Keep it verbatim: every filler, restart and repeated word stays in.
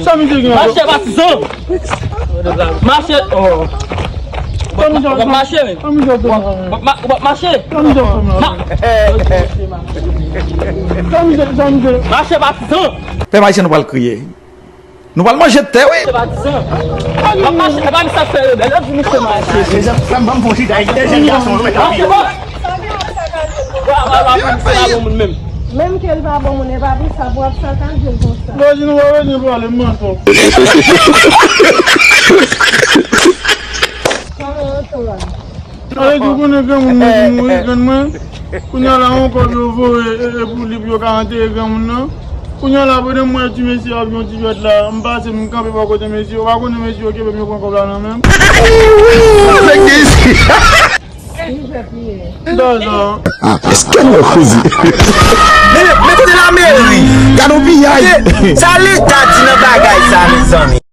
Sa misye gen ankò? Mache, patizan. Mache. Oh. W ap mache, men. W ap ma-, w ap mache. Mache, patizan. Pèp ayisyen, nou pral kriye. Nou pral manje tè, wi. Mache, patizan. W ap mache, e pa misye ap fè rebèl. Yo di misye mache. Mezanmi, frè m, ban m fon chita, e de jèn gason, yo mèt ap pile. Mache, bon. Menm ke l pa bon moun, e pa pou sa pou ap sakaje l konsa. Vwazin, ou pa bezwen pale, m mantò. Kòman w tonton? Sa vle di ou konnen granmoun mwen ki mouri, grann mwen? Kounye a la, yon kòb yo voye, e, e pou li pou yo ka antere granmoun nan. Kounye a la, pandan m wè ti mesye ap yon ti jwèt la, m pase, m kanpe bò kote mesye. Ou pa konnen mesye yo kenbe m, yo pran kòb la nan men m. Fèk de isi. Ki jwèt li ye? Dòzò. Ah, èske nou wè koze? Men, men kote lameri? Gade yon piyay. Sa leta di nan bagay sa, mezanmi?